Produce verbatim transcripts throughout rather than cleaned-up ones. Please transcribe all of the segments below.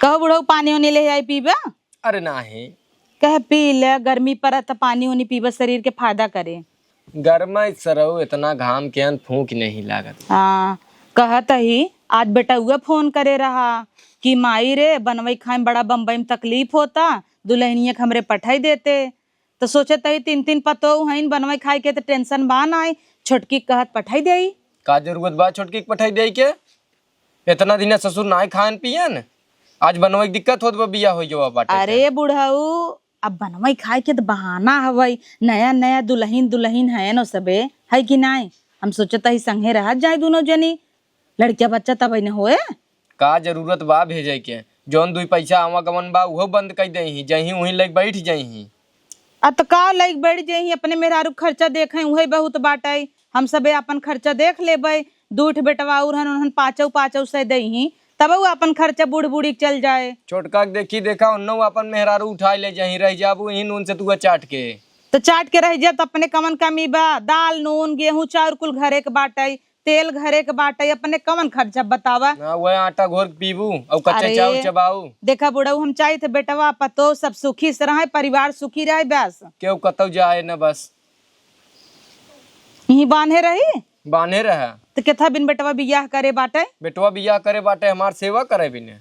कहो बुढ़ऊ, पानी उनी ले आई पीबा? अरे नाही। कह पी ले, गर्मी परत, पानी उनी पीबा, शरीर के फायदा करे। गर्मा सरऊ इतना घाम के अन फूंक नहीं लागत। हाँ, कहत ही आज बेटउआ फोन करे रहा कि माई रे, बनवई खाए में बड़ा बम्बई में तकलीफ होता, दुल्हनिया के हमरे पठाई देते। तो सोचत ही तीन तीन पतोह हईन, बनवई खाए के तो टेंशन बा नाई, छोटकी के कहत पठाई देई। का जरूरत बा छोटकी के पठाई देई के? इतना दिन ससुर नाई खान पियन, आज बनवई के दिक्कत होत बा, बियाह होई गवा बाटे अरे के। बुढ़ऊ, अब बनवई खाए के तो बहाना हवई, नया नया दुल्हन दुल्हन है न सबे, है कि नाई? हम सोचत ही संगे रहत जाए दोनों जनी, लड़किया बच्चा तब न होए। का जरूरत बा भेजे के? जौन दुई पैसा आवागमन बा, उहो बंद कई देही, जहीं उहीं लग बैठ जइही। आ त का लग बैठ जइही, अपने मेहरारू के खर्चा देखे, उहे बहुत बाटे। हम सबे अपन खर्चा देख लेबे। दू ठे बेटवा और हन, उन्हन पाँचौ पाँचौ सौ देही, तब उ अपन खर्चा बूढ़ बूढ़ी के चल जाए। छोटका के देखी देखा, उन्नो अपन मेहरारू उठाई ले जहीं, रह जाबू इही नून से तू चाट के। तो चाट के रह जाब, तो अपने कवन कमी बा? दाल, नून, गेहूं, चाउर कुल घरे के बाटे। तेल घरे के बाटे, अपने कवन खर्चा बतावा? ना, वह आटा घोर के पीबू और कच्चा अरे, चाउर चबाऊ। देखा बुढ़ऊ, हम चाहित बेटवा पतोह सब सुखी से रहे, परिवार सुखी रहे, बस। केहू कतौ जाए न बस। यहीं बान्हे रही? बान्हे रहा। तो केथा बिन बेटवा बियाह करे बाटे? बेटवा बियाह करे बाटे, हमार सेवा करे बिने।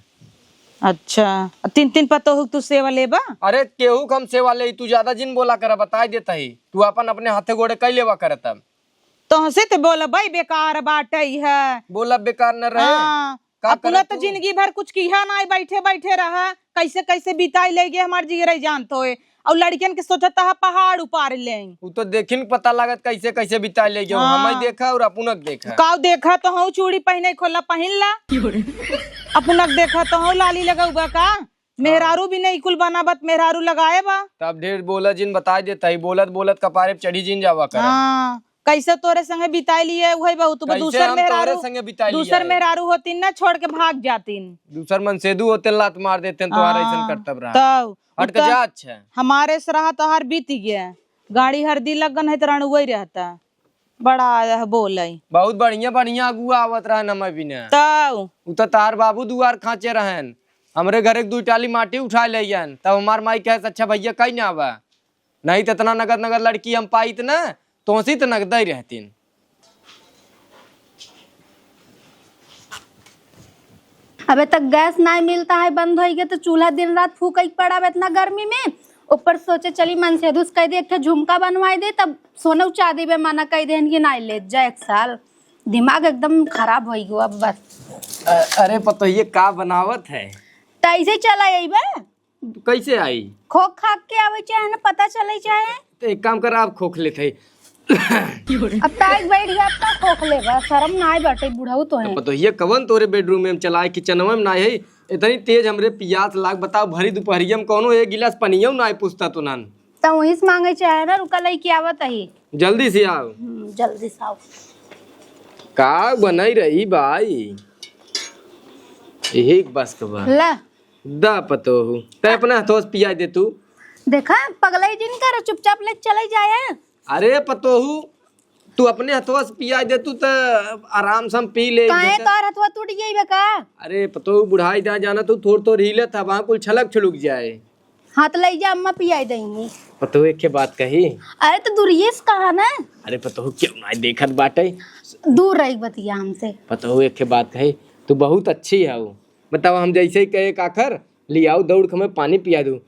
अच्छा, तीन तीन पतोह तू सेवा लेबा? अरे केहू के हम सेवा ले, तू ज्यादा जिन बोला करा, बताई देता ही। तू अपन अपने हाथे गोड़े कई लेवा करे तब। तोहसे तो बोलबई बेकार बाटई है। बोलब बेकार न रहे। हाँ, का अपना करब तो तू? जिंदगी भर कुछ किहा नाई, बैठे बैठे रहा, कैसे कैसे बिताई ले गए हमार जिगरई जानत होए। और लड़कियन के सोचत हा पहाड़ उपार ले। उ तो देखिन पता लागत कैसे कैसे बिताई ले गए। हाँ। हमें देखा और अपनक देखा। काऊ देखा तो हूँ चूड़ी पहने खोला पहिन ला। अपनक देखा तो हूँ लाली लगौबा का। मेहरारू भी नहीं कुल बनावत, मेहरारू लगाए बा। तब ढेर बोला जिन, बताई देता ही, बोलत बोलत कपारे पे चढ़ी जिन जावा करा। हाँ, कैसे तोरे संगे बिताई लिए, उहे बहुत। कैसे दूसर हम तोरे मेहरारू, संगे बिताई दूसर लिए? मेहरारू होतीन ना, छोड़ के भाग जातीन। दूसर मनसेदू होते, लात मार देते हैं, तोहार हाँ, ऐसन करतब रहा। तब हट के उतर-, जा, अच्छा। हमारे से रहा तोहार बीत गया, गाड़ी हरदी लगन है तो रणुआ ही रहता। बड़ा आया है बोलई। बहुत बढ़िया, बढ़िया अगुआ आवत रहन हमें बिना। तब? उ तो तार बाबू दुआर खांचे रहन, हमरे घरे के दुई टाली माटी उठाए ले गयन, तब हमार माई कहे, "अच्छा भैया, कहीं ना आवा, नहीं तो इतना नगद नगद लड़की हम पाइत ना, तोसी तो नगद ही रहतीन।" अबे तक गैस नाहीं मिलता है, बंद होइगे तो चूल्हा दिन रात फूकइ के पड़ा बा इतना गर्मी में। ऊपर सोचे चली मनसेधू से कह दे एक ठे झुमका बनवाई दे, तब सोनऊ चांदी बे मना कह देहन कि नाहीं लेत जा एक साल। दिमाग एकदम खराब होइ गो अब बस। अ-, अरे पतोहिए का बनावत है? त ऐसे चला अइबे। कैसे आई? खोख खाक के आवे चाहे ना, पता चले चाहे। तो एक काम कर, आप खोख लेत है। अब ताई बैठ गया, अब का खोख लेबा? शर्म नाई बाटे, बुढ़ऊ तो है। पतोहिया कवन तोरे बेडरूम में चलाए, किचनवा में नाई है? इतनी तेज हमरे पियास लाग, बताओ, भरी दुपहरिया में कौनो एक गिलास पनियो नाई पूछता तो नान। तो वही से मांगे चाहे ना, रुका लई के आवत ही। जल्दी से आओ। हम्म, जल्दी से आओ। का बनाई रही बाई? यही बस के बा। ला। दा पतोहू, तै अपने हथवा से पियाई दे तू। देखा, पगलई जिन कर, चुपचाप ले चले जाए। अरे पतोहू, तू अपने हथवा से पियाई दे तू त आराम से हम पी ले। काहे, तोर हथवा टूट गई बा का? अरे पतोहू, बुढ़ाई दा जाना तू, थोड़ थोड़ हिले था, वहाँ कुल छलक छुलुक जाए। हाँ, त लई जा, अम्मा पियाई देंगी। पतोहू, एक के बात कही। अरे, त दूरिये से कहा ना। अरे पतोहू, क्यों ना देखत बाटे? दूर रही बतिया हमसे। पतोहू, एक के बात कही, तू बहुत अच्छी है। बतावा, हम जैसे ही कहे काखर, लियाऊ दौड़ के हमें पानी पिया दू।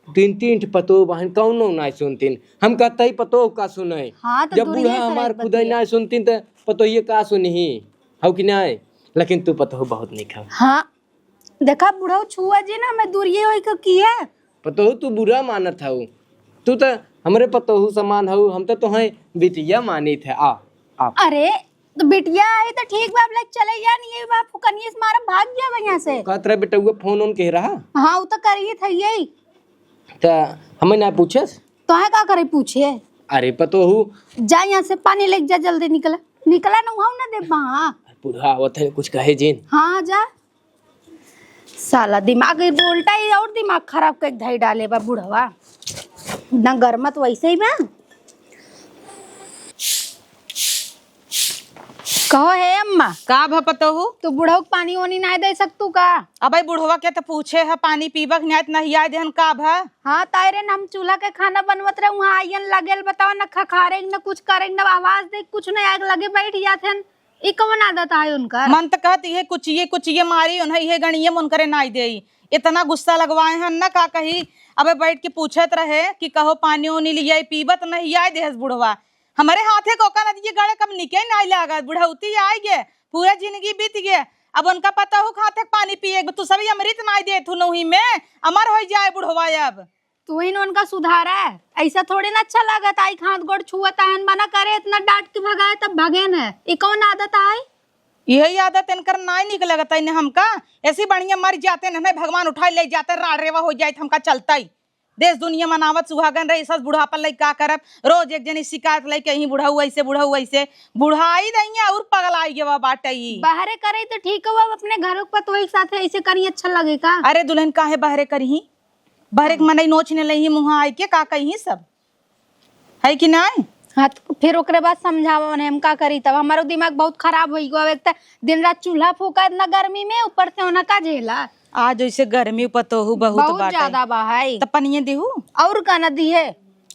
तीन तीन ठे पतोह बहन कौनो ना सुनतीन। हम कहते ही पतोह का सुने? हाँ, तो जब दूरिये बूढ़ा से हमार रही खुदे बतिया। ना सुनतीन, त पतोहिए का सुनही? हौ कि नाय? लेकिन तू पतोह बहुत निक हौ। हाँ, देखा, बुढ़ऊ छुआ जी ना, हमें दूरिये होई के किया। पतोह, तू बुरा मानत हौ। तू त हमरे पतोह समान हौ, हम त तोहें बिटिया मानित है। आ, आ। अरे, तो बिटिया आई तो ठीक बा, अब ले चले जा, नहीं ये बाप फुकनिया से मारा भाग गया बा यहाँ से। कहत रहे बेटउआ फोन ओन के रहा? हाँ, उ तो करिए था यही। त हमें ना पूछस? तो है का करे पूछे? अरे पतोहू। जा यहाँ से पानी लेके जा, जल्दी निकला। निकला ना, वहाँ ना दे बा। बूढ़ा आवत है, कुछ कहे जिन। हाँ, जा। साला दिमाग ही उल्टा ही और दिमाग खराब कर धई डाले बा बुढ़वा। ना गरमत वैसे ही बा। कहो हे अम्मा। का भ पतोहू? तू बुढ़ऊ के पानी ओनी नाय दे सकतू का? अबे बुढ़वा के त पूछे ह, पानी पीबक नाय त नहियाय देहन का भ? हाँ, तायरे न हम चूल्हा के खाना बनवत रहे, उहाँ आइयन लगेल बतावा, न खखारे न कुछ करे, न आवाज दे, कुछ न आग लगे बैठ जात हन। ई कवन आदत आय उनकर? मन त कहत इहे कुचिये कुचिये मारी, उन्हें इहे गणिये मन करे नाय देई। इतना गुस्सा लगवाए हन न का कही। अबे बैठ के पूछत रहे कि कहो पानी ओनी लियाई, पीबत नहियाय देहस बुढ़वा। हमरे हाथे कोका नदी के गड़े कब निके नाय लागत, बुढ़ौती आय गे, पूरा जिंदगी बीत गे। अब उनका पतोहू के हाथे के पानी पिए के, तू सभी अमृत नाय देत हू नौही में, अमर होइ जाए बुढ़वा अब। तू ही न उनका सुधारा, ऐसा थोड़े ना अच्छा लागत आई, हाथ गोड़ छुअत आयन, मना करे इतना डांट के भगाए तब भगेन है, ई कौन आदत आय? यही आदत इनकर नाय निक लगत है इन्हें हमका, ऐसी बढ़िया मर जाते न, नहीं भगवान उठाए ले जाते, राड़ रेवा हो जाए त हमका चलता ही। देश दुनिया मनावत सुहागन रही, सस बुढ़ापा लई का करब? रोज एक जनी शिकायत लई के, "यहीं बुढ़ऊ ऐसे, बुढ़ऊ ऐसे।" बुढ़ाई दइया और पगलाई गवा बाटे ई। बहरे करे तो ठीक हो, अब अपने घर के पतोह के साथ ऐसे करी अच्छा लगे का? अरे दुल्हन काहे बहरे करिही? बहरे के मनई नोच ने लइही मुँहा आई के, का कहिही सब? है कि नाय? हाँ, तो फिर ओकरे बाद समझावा उन्हें, हम का करी तब? हमारो दिमाग बहुत खराब होई गो। अब एक त दिन रात चूल्हा फूका इतना गर्मी में, ऊपर से उन्हें का झेला। आज ऐसे गर्मी पतोहू बहुत बहुत बाटे। ज्यादा बा है। त पनिये दिहू? और का न दिहे?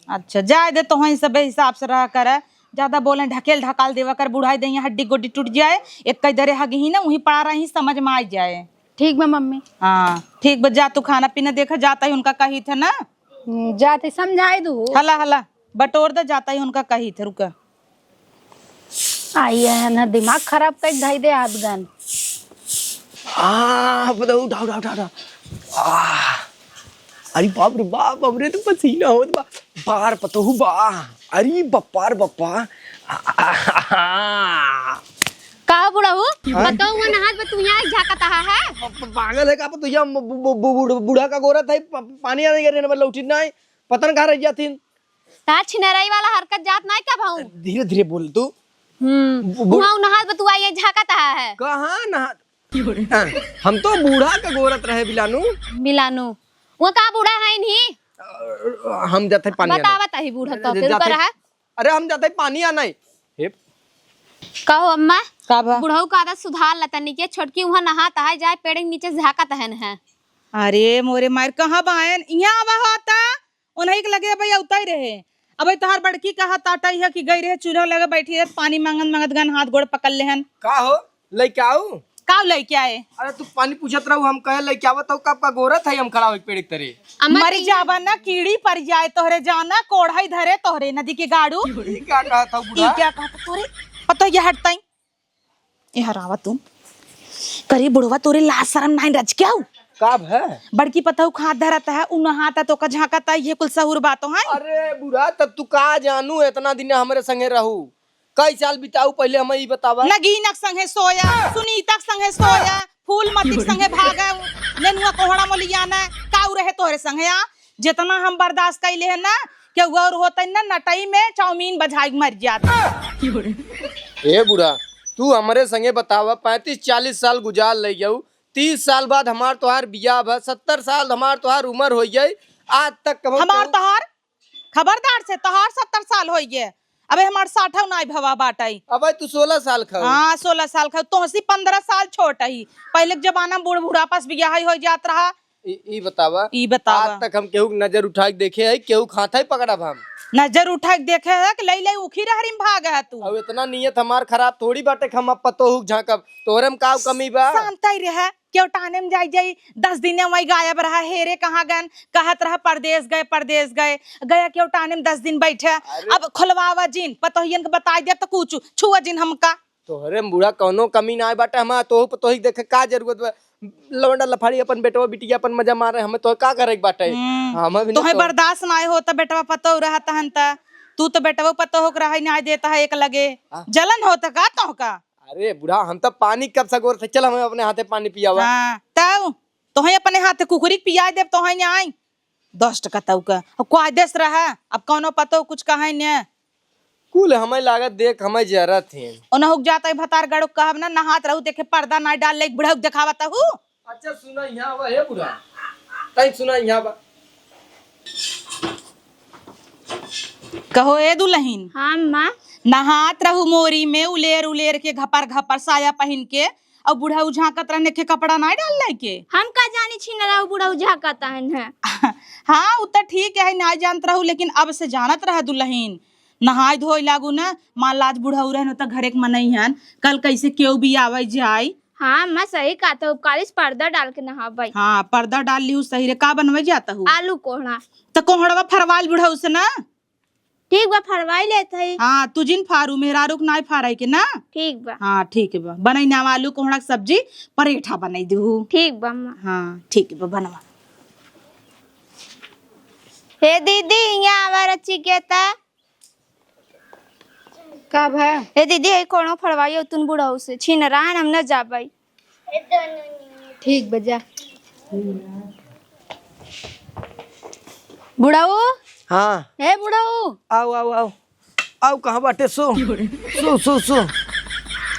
अच्छा, जाए दे, तोहई सबे हिसाब से रहा कर, ज्यादा बोले ढकेल ढकाल देवा कर, बुढ़ाई दइया हड्डी गोड्डी टूट जाए, एक कई दरे हगही ना, वहीं पड़ा रही, समझ में आ जाए। ठीक बा मम्मी। हाँ, ठीक बा, जा तू खाना पीना देखा, जाता ही उनका कही थे ना। हम्म, जाते समझाई दू। हला, हला, बटोर दे, जाता ही उनका कही थे, रुका। आई है ना, दिमाग खराब कर धई दे आदगन। आ, बताओ, उठा, उठा, उठा, उठा। आ, अरे बाप रे बाप, बाप रे, तो पसीना होत बा। बार पतोहू बा। अरे बप्पा रे बप्पा। आ, आ, आ, आ। का हो बुढ़ऊ? हाँ? पतोहू नहात बा, तू यहाँ झाँकत आहा है? प-, प-, पागल है का? पतोहिया म-, बु-, बु-, बु-, बूढ़-, बूढ़ा का गोरत है, प-, पानी आने के रेन लौटित ना है, पता न कहाँ रह जाती। तार छिनराई वाला हरकत जात नाय का भाऊ? धीरे धीरे बोल तू। हम्म, बु-, बु-, वहाँ नहात बा, तू आई झाँकत आहा है। कहाँ नहा-, हाँ, हम तो बूढ़ा का गोरत रहे बिलानू। बिलानू, वो का बूढ़ा है नहीं? अ, हम जाते पानी आने। बतावत ही बूढ़ा तो अरे, फिर जाते, कर है। अरे हम जाते पानी आना है। हे। कहो अम्मा, का बा? बुढ़ऊ का आदत सुधार लतनी के, छोटकी वहाँ नहात है, जाए पेड़ के नीचे झाँकत हन है। अरे मोरे मार, कहाँ बायन? यहाँ आवा होता। उन्हीं के लगे भाई अवता ही रहे। अब तोहार बड़की कहा ताटई है कि गई रहे चूल्हा लगे बैठी रहे, पानी मांगत मांगत गन हाथ गोड़ पकड़ लेहन। का हो, लइके आऊ? का लइके आए? अरे तू पानी पूछत रहू, हम कहे लइके आवत हऊ, कब का गोरत है हम खड़ा होई पेड़ के तरे। अम्मा मर की जाबा ना, कीड़ी पड़ जाए तोहरे जाना, कोढ़ई धरे तोहरे नदी के गाड़ू। ई का कहत हऊ ई बुढ़ा? क्या कहत तोरे? पता ये हटताई। ए हरावा तू। करी बुढ़वा तोरे लाज शरम नाहीं रज के आऊ? का भे? बड़की पतोहू खात धरत है, उ नहात है तो का झांकत है, ये कुल सहूर बातो है? अरे बुढ़ा, तब तू का जानू, इतना दिन हमरे संगे रहू, कई साल बिताऊ, पहले हमें ई बतावा। नगीनक संगे सोया, सुनीतक संगे सोया, फूलमतीक संगे भागा, नेनुआ कोहड़ा मोलियाना, काऊ रहे तोहरे संगे आ? जितना हम बर्दाश्त कइले है ना, केहू और होतै ना, नटई में चाउमीन बझाइ के मर जात। ए बुढ़ा, तू हमरे संगे बतावा, पैंतीस चालीस साल गुजार ले गऊ, तीस साल बाद हमार तोहार बियाह भा, सत्तर साल हमार तोहार उमर होइ गई, आज तक कबो हमार केहू तोहार, खबरदार से, तोहार सत्तर साल होइ गए, अबे हमार साठौ नाई भवा बाटई। अबे तू सोलह साल खाऊ। हाँ, सोलह साल खाऊ, तोहसी पन्द्रह साल छोट ही। पहले के जमाना में बूढ़ बुढ़ापा से बियाह होइ जात रहा। ई, ई बतावा, ई बतावा। आज तक हम केहू के नजर उठा के देखे है, केहू खात है पकड़ब हम? नजर उठा के देखे है कि लई लई उखी रहरी में भाग है तू। अब इतना नियत हमार खराब थोड़ी बाटे कि हम अब पतोहू के झांकब, तोहरे में का कमी बा? शांत ही रहे, केवटाने में जाई जाई, दस दिन वही गायब रहा, हेरे कहाँ गन, कहत रहा परदेस गए, परदेस गए, गया केवटाने में दस दिन बैठे। अरे। अब खोलवावा जिन, पतोहियन के बताई देब त कुछ छुआ जिन हमका। तोहरे में बूढ़ा कौनो कमी ना बाटे, हमार तोहू पतोही देखे का जरूरत बा? लवंडा लफाड़ी अपन बेटवा बिटिया अपन मजा मारे, हमें तोहे का करे के बाटे? हम्म, हमें भी ना तोहे तो बर्दाश्त ना होता बेटवा पतोह रहत हन त, तू तो बेटवा पतोह के रहे ना देता है एक लगे। हाँ। जलन होता का तोहका? अरे बूढ़ा, हम तो पानी कब से गोर थे, चल हमें अपने हाथे पानी पियावा। हाँ, तब तोहे अपने हाथे कुकुरी के पिया देब, तोहे ना आई। दस टका तऊ का। अब कोई देश रहा, अब कौनो पतो कुछ कहे ने। कुल हमें लागत देख हमें जरत हैं। ओनहुक जात है भतार गड़ो कहब ना, नहात रहू देखे पर्दा ना डाल ले, बुढ़ऊ देखावत हू। अच्छा सुना, यहाँ आवा हे बुढ़ा। तई सुना, यहाँ आवा। कहो ए दुलहिन। हाँ अम्मा। नहात रहू मोरी में उलेर उलेर के, घपर घपर साया पहिन के, अउ बुढ़ऊ झाँकत रहने के कपड़ा नाहीं डाल लेके। हम का जानी छिनरा बुढ़ऊ झाँकत हन है। हाँ, उ त ठीक है, नाहीं जानत रहू, लेकिन अब से जानत रह दुलहिन। नहाय धोय लागू न, मान लाज बुढ़ऊ रहन त घरे के मनई हन, कल कइसे केहू भी आवै जाय। हाँ, अम्मा सही कहत हऊ, कालिस पर्दा डाल के नहाबै। हाँ, पर्दा डाल लिहू सही रे। का बनवै जात हऊ? आलू कोहड़ा। त कोहड़वा फरवाल बुढ़ऊ से न। ठीक बा, फरवाई लेत हई। हाँ, तू जिन फारू, मेहरारू के नाय फारै के ना। ठीक बा। हाँ, ठीक बा, बनई ना आलू कोहड़ा के सब्जी, परेठा बनई देहू। ठीक बा अम्मा। हाँ, ठीक बा, बनवा। हे दीदी, यहाँ आवा रचिकेता। का भा? हे दीदी, हे कोनो फरवाई हो तुन बुढ़ऊ से, छिनरा हन, हम न जाबै। ठीक बा, जा। बुढ़ऊ? हाँ। हे बुढ़ऊ? आउ, आउ, आउ। आउ, कहाँ बाटे? सो। सो, सो, सो।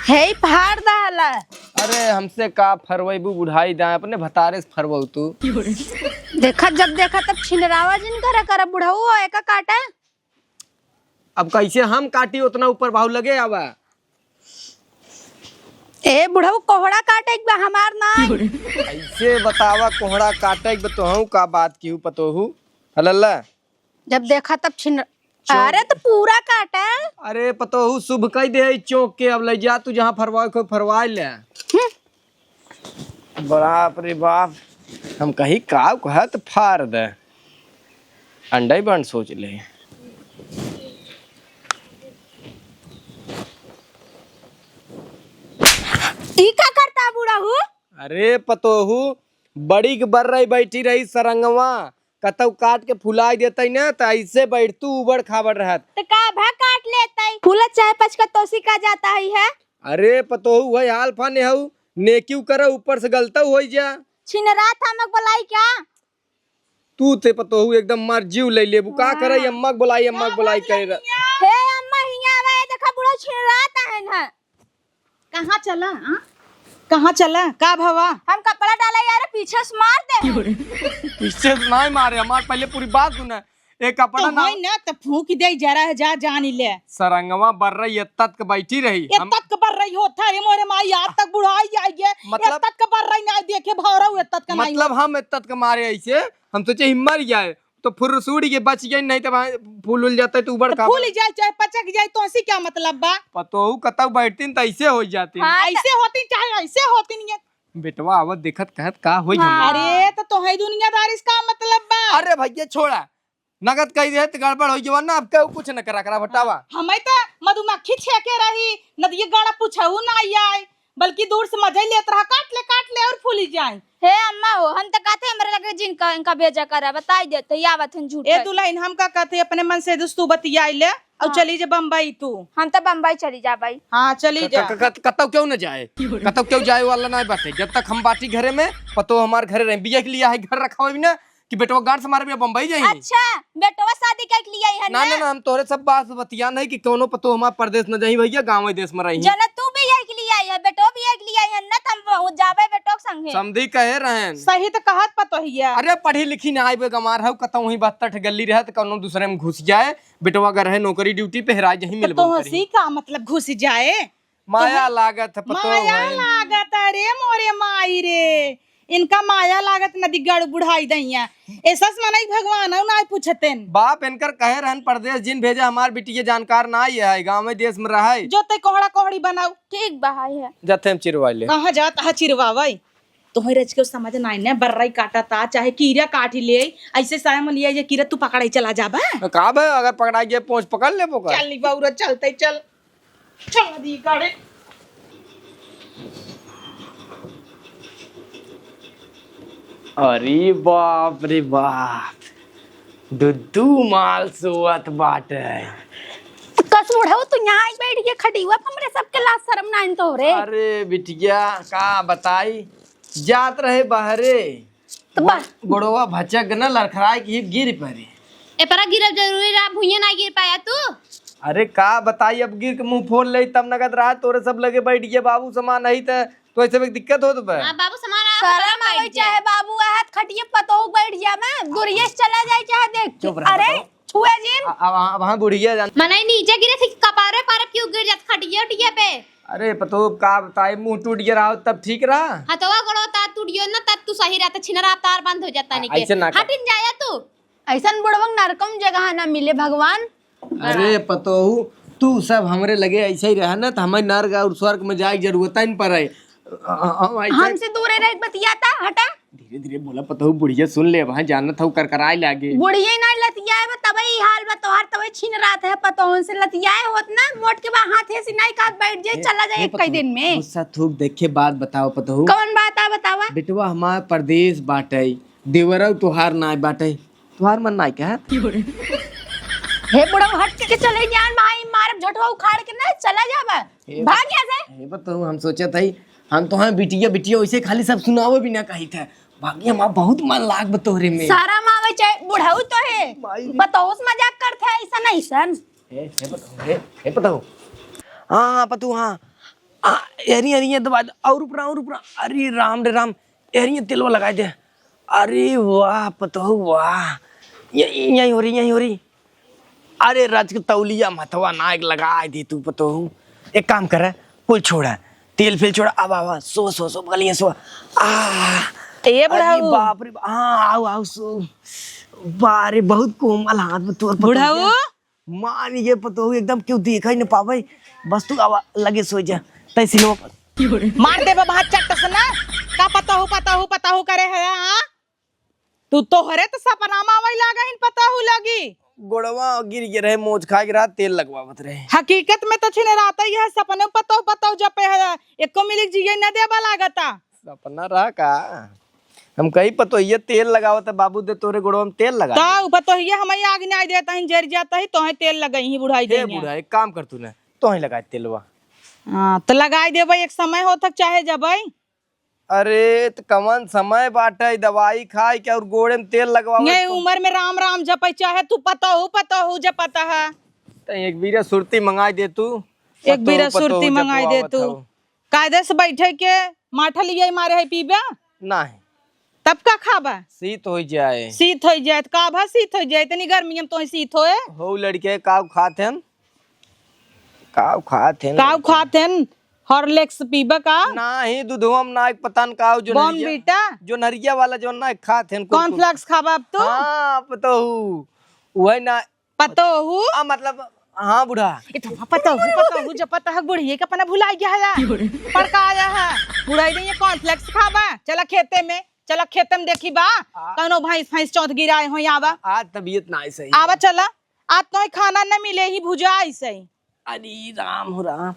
हे, फाड़ दहला। अरे, हमसे का फरवैबू बुढ़ाई दाएं, अपने भतारे से फरवऊ तू। देखा, जब देखा तब छिनरावा जिन करा, करा बुढ़ऊ हो, एका काटा। अब कैसे हम काटी, उतना ऊपर भाव लगे आवा। ए बुढ़ऊ, कोहड़ा काटे के बा हमार नाई। कैसे बतावा, कोहड़ा काटे के बा तोहू का बात किहू पतोहू। हलल्ला। जब देखा तब छिन-, अरे तो पूरा काटा। अरे पतोहू, शुभ कई दे चौक के, अब ले जा तू जहाँ फरवाए को फरवाए ले। हम्म। बाप रे बाप, हम कही काउ कहत फार दे, अंडई बंड सोच ले। ई का करता बुढ़ऊ? अरे पतोहू, बड़ी के बर्रई बैठी रही सरंगवा, कतौ काट के फुलाई देतई ना, त ऐसे बैठ तू उबड़ खाबड़ रहत। त का भा काट लेतई? फूलत चाहे पचकत तोसी का जाता है, है? अरे पतोहू, वही हाल फाने हऊ, नेकिउ करे, ऊपर से गलतौ होई जा। छिनरात हमक बोलाई क्या? तू ते पतोहू एकदम मार जीव ले लेबू। का करे, अम्मा के बोलाई, अम्मा के बोलाई करे रह। हे अम्मा, हियाँ आवे, देखा बुढ़ऊ छिनरात है ना। कहाँ चला, हाँ? कहाँ चला? का भवा? हम कपड़ा डाला यार, पीछे से मार दे। पीछे से नाहीं मारे, हमार पहले पूरी बात सुना। ए कपड़ा तो ना होई ना, तो फूंक दे जरा, जा जानी ले। सरंगवा बर्रई एत्तत के बैठी रही। हम एत्तत के बर्रई होत है, ए मोरे माई, आज तक बुढ़ाई आई है। मतलब एत्तत के बर्रई ना देखे, भौरऊ एत्तत के नाई मतलब होत। हम एत्तत के मारे ऐसे, हम सोचे ही मर जाए, तो फुर्र से उड़ के बच गई, नहीं तो वहाँ फूल उल जाता है तो उबड़ तो खाबड़। फूल जाए चाहे पचक जाए, तो ऐसी क्या मतलब बा? पतोहू कतौ बैठतीन तो ऐसे हो जाती। हाँ, ऐसे होती चाहे ऐसे होती नहीं है। बेटवा आवत देखत कहत का होई हाँ। हमरा? अरे तो तोहे दुनियादारी से का मतलब बा? अरे भैया छोड़ा, नगद कही दे तो गड़बड़ हो गया ना, अब केहू कुछ न करा करा बतावा। हमें तो मधुमक्खी छेके रही, नदिया गाड़ा पूछहू ना आए, बल्कि दूर से मजा ही लेत रहा, काट ले, काट ले और फूली जाए। हे अम्मा हो, हम तो कहते हमरे लगे जिनका इनका भेजा करा, बताई देते, या बात हम झूठ ए है। दुल्हन, हम का कहते अपने मन से दोस्तू बतियाई ले और हाँ। चली जे बम्बई तू। हम तो बम्बई चली जा भाई। हाँ, चली क-, जा। क-, क-, कतौ क्यों न जाए, कतौ क्यों जाए वाला ना बाटे। जब तक हम बाटी घरे में, पतो हमार घरे रहे, बिया के लिए है घर रखा हुआ भी ना, कि बेटवा गांड से मारे बिया बम्बई जाई। अच्छा, बेटवा शादी कइके लिए है ना, ना? ना, ना, हम तोहरे सब बात बतिया नहीं कि कौनो पतो हमार परदेस न जाई भैया, गाँवे देस में रही। जना तू बिया के लिए आई है, बेटवा बिया के लिए आई है ना, त हम जाबे बेटवा के संगे। समधी कहे रहन। सही त कहत पतोहिया। अरे पढ़ी लिखी ना आइबे गमार हऊ, कतौ वहीं बहत्तर ठे गली रहे त कौनो दूसरे में घुस जाए, बेटवा अगर है नौकरी ड्यूटी पे हेराय जहीं त मिलबो तोहसी करी। का मतलब घुस जाए? माया तोहे लागत है, पतो माया है। लागत, अरे मोरे माई रे, इनका माया लागत नदी गड़ बुढ़ाई दहिया। एसस मनई भगवान हऊ नाय पूछतेन। बाप इनकर कहे रहन परदेस जिन भेजा, हमार बिटिया जानकार नाय है, गाँवे देस में रहै। जो ते कोहड़ा कोहड़ी बनाऊ। ठीक बा, हाय है। जाते हम चिरवाई ले। कहाँ जात हा चिरवावई? तोहे रच के समझ नाय ने, बर्रई काटा ता, चाहे कीरा काटी ले, ऐसे साया में लिया ये कीरा तू पकड़ाई चला जाबा। का बे, अगर पकड़ाई गया पोंछ पकड़ लेबो का? चल नी बउरा, चलते चल। चल दी गाड़ी। अरे बाप रे बाप, दुद्दू माल सोवत बाटे। कस बुढ़ऊ, तू यहाँ आई बैठ के खटियुआ पे हमरे सबके लाज शर्म ना आइन तोहरे। अरे बिटिया, का बताई, जात रहे बहरे, तो बा- गोड़वा भचक न लड़खड़ाए के गिर पड़े। ए परा गिरब जरूरी रहा, भुइयां ना गिर पाया तू। अरे का बताई, अब गिर के मुंह फोड़ ले तब नगद रहा, तोरे सब लगे बैठ गए बाबू समान नहीं त तो ऐसे में दिक्कत होत बा। हाँ, बाबू समान आ, शर्म आवे चाहे बाबू आहत खटिए पतोह बैठ जा में, गुरिये से चला जाए चाहे देख के। चुप रह, अरे बताओ। छुए जिन। अब, अब, अब हाँ बुढ़िया जान। मनई नीचे गिरे थे, कपारे पर क्यों गिर जात, खटिया उटिया पे? अरे पतोह, का बताई, मुँह टूट गया रहा, तब ठीक रहा। हथवा गोड़वा ता टूट गयो ना, तब तू सही रहता, छिनरा तार बंद हो जाता। आ, नहीं के ऐसे ना कर। हटिन जाया तू। ऐसन बुढ़वन नरकम जगह ना मिले भगवान। अरे पतोहू, तू सब हमरे लगे ऐसे ही रहा ना, तो हमें नरक और स्वर्ग में जाए के जरूरत ही नहीं पड़े। अ, अ, अ, ऐसे हमसे दूरे रह के बतियाता, हटा। धीरे धीरे बोला पतोहू, बुढ़िया सुन ले, वहाँ जानत हूँ करकराए लागे। बुढ़िया ना लतियाए बा, तबे ई हाल बा तोहार, तबे छिनरात है पतोहन से लतियाए होत ना, मोट के बा हाथे से नहीं काट बैठ जाए, ए, चला जाए ए एक कई पतोहू, दिन में। गुस्सा थूक देखे बात बताओ पतोहू। कौन बात आ बतावा? बेटवा हमार परदेस बाटे, देवरऊ तोहार नाय बाटे, तोहार मन नाय कहत। हे बुढ़ऊ, हट के चले जान भाई, मारब झटवा उखाड़ के ना, चला जाबा। हे भाग यहाँ से। हे बतऊ, हम सोचत हई, हम तो हाँ बिटिया बिटिया वैसे खाली सब सुनावे भी ना कही था। भागिया माँ बहुत मन लाग बा तोहरे में। सारा माँ वही चाहे बुढ़ऊ तो है, माई रे। पतोस मजाक करत है ऐसा नहीं सन। हे, हे पतऊ, हे, हे पतऊ। हाँ, हाँ, पतऊ, हाँ। आ, एरी, एरी, ये दबा दे। और ऊपर, और ऊपर। अरे राम रे राम, एरी, ये तेलवा लगाए दे। अरे वाह पतोहू वाह, ये, ये, यहीं हो रही, यहीं हो रही। अरे रच के तौलिया मथवा ना एक लगाए दे तू पतोहू। एक काम करे, कुल छोड़ा, तेल फेल छोड़ा, अब आवा, सो, सो, सो, बगलिया सो। आ, ए अरे बुढ़ऊ। बाप रे, हाँ, आओ, आओ, सो। बारे, बहुत कोमल हाथ में तोर पतोहू बुढ़ऊ। के। मान ये पतोहू एकदम क्यों देखा ही न पावे, बस तू आवा लगे सो जा, तै सिलवा पर। मार देबा भात चट्ट से ना। का पतोहू, पतोहू, पतोहू करे है, हाँ? तू तोहरे तो सपना में आवै लागा हिन पतोहू लगी। गोड़वा गिर गे रहे, मोच खा गिरा, तेल लगवावत रहे। हकीकत में तो छिनरात ही है, सपने में पतोहू, पतोहू जपे है, एको मिलिक जिए न देबा लागता। सपना रहा का? हम कही पतोहिया तेल लगावत है, बाबू दे तोरे गोड़वा में तेल लगा दे। तो पतोहिया हमें आग नहीं देता ही, जर जाता ही, तोहे तेल लगाई ही बुढ़ाई हे दे। बूढ़ा, एक काम कर तू ना, तोहे लगा तेलवा। हाँ, तो लगाई देबे, एक समय हो तक चाहे जबे। अरे, त कवन समय बाटे, दवाई खाए के और गोड़े में तेल लगवावे ये के? उम्र में राम राम जपे, चाहे तू पतोहू, पतोहू जपत है। त एक बीरा सुरती मंगाई दे तू। एक बीरा पतोहू, सुरती पतोहू मंगाई दे जपवावत तू। हऊ। कायदे से बैठे के माठा लिया मारे है पीबा? नहीं। तब का खाबा? शीत हो जाए। शीत हो जाए, त का भा शीत हो जाए? इतनी गर्मी में तो शीत होए। हो लड़के, काव खात हन? काव खात हन काव लड़के? खात हन? हॉर्लिक्स पीबा का? नाही, दूधवा में ना, एक पता न काव, जो नरिया, बॉर्नवीटा? जो नरिया वाला जो ना खात हन, कुरकुर। कॉर्नफ्लेक्स खाबा अब तू? हाँ, पतोहू। वही ना, पतोहू? आ, मतलब, हाँ, बूढ़ा। ए, तो पतोहू, पतोहू, जब पता है बुढ़िया के अपना भुला गया है। पर का आया है? बुढ़ाई नहीं है, कॉर्नफ्लेक्स खाबा। चला खेते में, चला खेते में देखी बा। आ। कौनो भैंस, भैंस चौथ गिराए हो, आवा। आज तबीयत ना है सही। आवा चला, आज तो खाना न मिले ही भुजा ऐसे ही। अरे राम हो राम।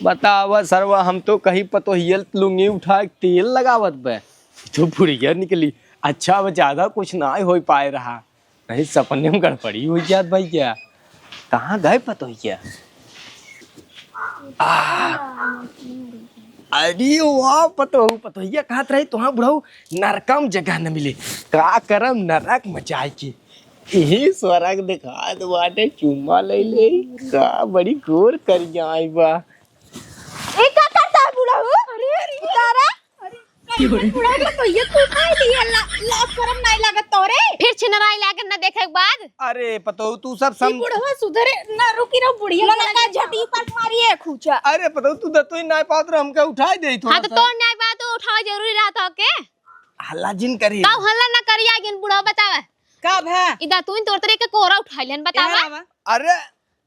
बतावा सरवा, हम तो कही पतोहियल लुंगी उठा के तेल लगावत बे, तो बुढ़िया निकली। अच्छा, अब ज्यादा कुछ ना हो पाए रहा, नहीं सपने में गड़बड़ी हो जात भैया। कहाँ गए पतोहिया? आ, अरे वाह पतोहू, पतोहिया कहत रही, "तोहाँ बुढ़ऊ नरकम जगह न मिले।" का करम नरक मचाए के। इही स्वर्ग दिखात बाटे, चुम्मा ले ले। का बड़ी गोर करिया आई बा। ए, का करता है बुढ़ऊ? अरे, अरे, उतारा। अरे, बुढ़ऊ को तो ये तू खाई दिए, ला-, लाज शरम नहीं लागत तोरे? फिर छिनराई लागे न देखे के बाद। अरे, पतोहू, तू सब ई सम- बुढ़वा सुधरे ना, रुकी रहो, बुढ़िया ना, ना, झटी पर मारिए खूचा। अरे, पतोहू, तू दतुई नाय पावत रहो, हमके उठाई दे थोड़ा हाँ, तो सा। तोर नाय पावत, तो उठावा जरूरी रहत हो के? हल्ला जिन करी। का हल्ला ना करी, आगिन बुढ़वा बतावा। का भा? ई दतुइन तोर तरे के कोहरा उठा लेन, बतावा। ए, बाबा। अरे,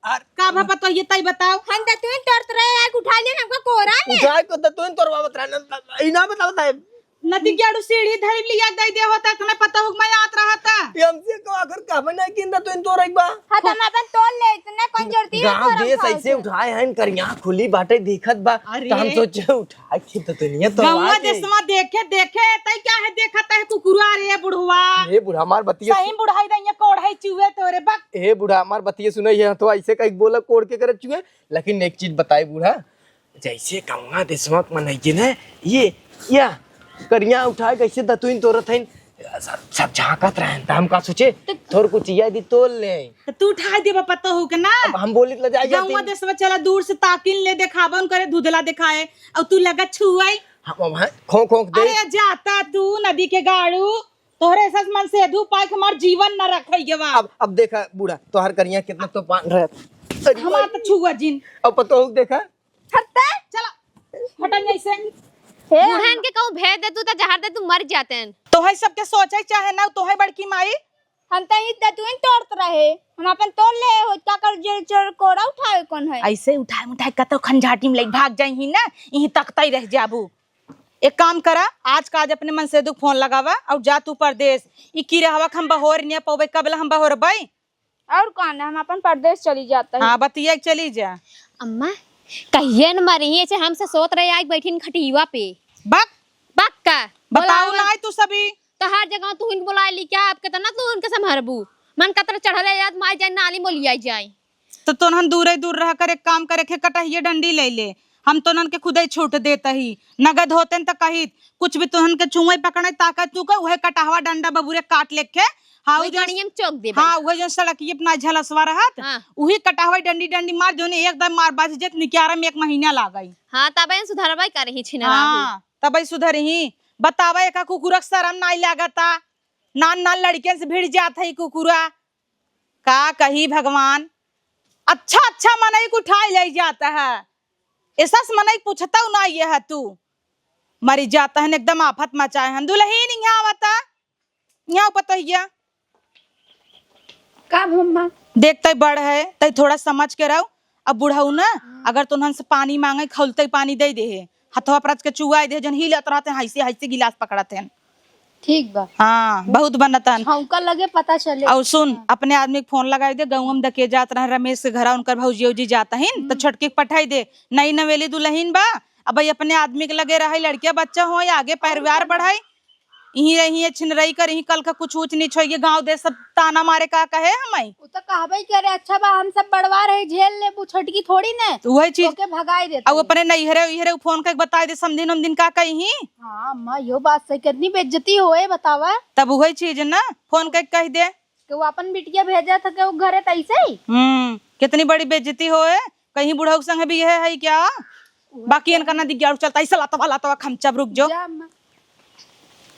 अरे। का भा पतोहिया तई बताओ। हम दतुइन तोरत रहे, आग उठा लेन हमका कोहरा में। उठा के दतुइन तोरवावत रहे ना, ई ना बतावत है। नदी के आड़ू सीढ़ी धरी लिया दे दे होता, इतने पतोहू मैं आत रहा था। ये हमसे को आखिर का बना कि दतुइन तोरई बा? हाँ, तो हम अपन तोड़ ले, इतने कौन जरूरत है गाँव तोरा देश उठाओ ऐसे से। उठाए हैं, इनकर यहाँ खुली बाटे, देखत बा। अरे। तो हम सोचे उठा के तो दुनिया तो गौवा आके। देशवा देखे, देखे, तई क्या है देखत है कुकुरा रे बुढ़वा? ए बुढ़ा, हमार बतिया सही सुन। बुढ़ाई दइया कोढ़ाई चुए तोरे बक। ए बुढ़ा, हमार बतिया सुनई है, तो ऐसे कहीं बोला कोढ़ के करत चुए। लेकिन एक चीज बताई बूढ़ा, जैसे गौवा देशवा के मनई के ना, ये, या करिया उठाए कैसे दतुइन तोरत हइन, सब, सब झांकत रहन, त हम का सोचे, तो थोर कुछ या दी तोल ले। तो तू उठाए देबा पतोहू के ना? अब हम बोली त लजाए गौवा जाती। देशवा चला दूर से ताकिन ले देखाबन करे धुधला देखाए, और तू लगा छुआई। हम, हम, हाँ, खोंक, खोंक दे। अरे जाता तू नदी के गाड़ू। तोहरे सस मनसेधू पाइके हमार जीवन न रखे गवा। अब, अब देखा बूढ़ा, तोहर करिया कितना तो पान रहे। अरे हमार भाई। तो छुआ जिन। अब पतोहू देखा। हत्ते। चला, हटन जैसे। हे, बूढ़न के कहूँ भेज दे तू, तो जहर दे तू, मर जाते हैं। तोहे सबके सोचे चाहे ना, तोहे बड़की माई। हम तो ईद दतुइन तोड़त रहे, हम अपन तोड़ ले हो, का कर जे चोर कोड़ा उठावे कौन है? ऐसे उठाए उठाए कतौ खंजाटी में लई भाग जाई ही ना, यहीं तकतई रह जाबू। एक काम करा, आज का आज अपने मनसेधू फोन लगावा और जा तू परदेस। ई की रहवा के हम बहोर निया पौबे, कबला हम बहोरबई? और कौन है, हम अपन परदेस चली जाता है। हाँ, बतिया के चली जा। अम्मा, कहिए न मरी, ऐसे हमसे सोत रहे, आइ बैठिन खटियुआ पे। बक। बक का? बताओ बोलावा। ना तू सभी। तो हर जगह तू इनको बुलाए ली क्या? अब कितना तू उनके संभरबू? मन कतर चढ़ले जात, माई जाए नाली मोलिया जाए। तो तोनहन दूरे दूर रह कर एक काम करे, खे कटहिए डंडी ले ले, हम तोनहन के खुदे छूट देत ही। नगद होते न तो कहित, कुछ भी तोनहन के छुए पकड़े, ताकत तू का उहे कटहवा डंडा बबूरे काट लेखे। हाँ, वही उ जौन गाड़िया में चौक दे हाँ, भाई। उहे जौन सड़किए अपना झलसवा रहत, हाँ। उही कटहवा डंडी डंडी मार, जौन एकदम मार बाज जेत निकियारा में एक महीना लागई। हाँ, तबे सुधरबे करही छिनरा हाँ, तबे सुधरही। बतावा, एका कुकुरक शरम नाई लागता? नान नान लड़कियन से भिड़ जात है कुकुरा। का कही भगवान, अच्छा अच्छा मनई के उठाए ले जाता है, ऐसा से मनई पूछता ना ये है तू। मरी जाता है, एकदम आफत मचाए हैं। दुल्हन यहाँ आवता, यहाँ पतोहिया। का भम्मा? देख, तै बड़ है, तै थोड़ा समझ के रहो। अब बुढ़ऊ ना, हाँ। अगर तोनहन से पानी मांगे, खौलते पानी दे दे है, हथवा पर के चुआई दे, जन हिलत रहते हैं, ऐसे, ऐसे गिलास पकड़त हैं। ठीक बा। हाँ, बहुत बनतन। छौंका लगे पता चले। और सुन, हाँ। अपने आदमी के फोन लगाई दे, गाँव में दके जात रहे रमेश के घरा, उनकर भौजी उजी जात हिन, तो हम्म। छोटकी के पठाई दे, नई नवेली दुल्हन बा, अब भाई अपने आदमी के लगे रहे, लड़किया बच्चा हो, आगे परिवार बढ़ाई। इहीं रही है, छिनरई कर, इहीं कल का कुछ ऊँच नीच होइगे, गाँव देश सब ताना मारे, का कहे हमई? उ तो कहबे करे, अच्छा बा, हम सब बड़वा रहे, झेल लेबू, छोटकी थोड़ी ने। तो वही चीज। ओके भगाई देते। अब अपने नैहरे उइहरे फोन करके बताई दे, समधिन उमधिन का कही? हाँ, अम्मा, यो बात सही, कितनी बेइज्जती होए, बतावा। तब वही चीज ना, फोन करके कह दे। कि वो अपन बिटिया भेजा था, कि वो घरे तैसे ही? हम्म, कितनी बड़ी बेइज्जती होए, कहीं बुढ़ऊ के संग भी यह है क्या? बाकी इनका ना दिग्याड़ू चलता, ऐसा लातवा लातवा खमचब, रुक जो। जा अम्मा।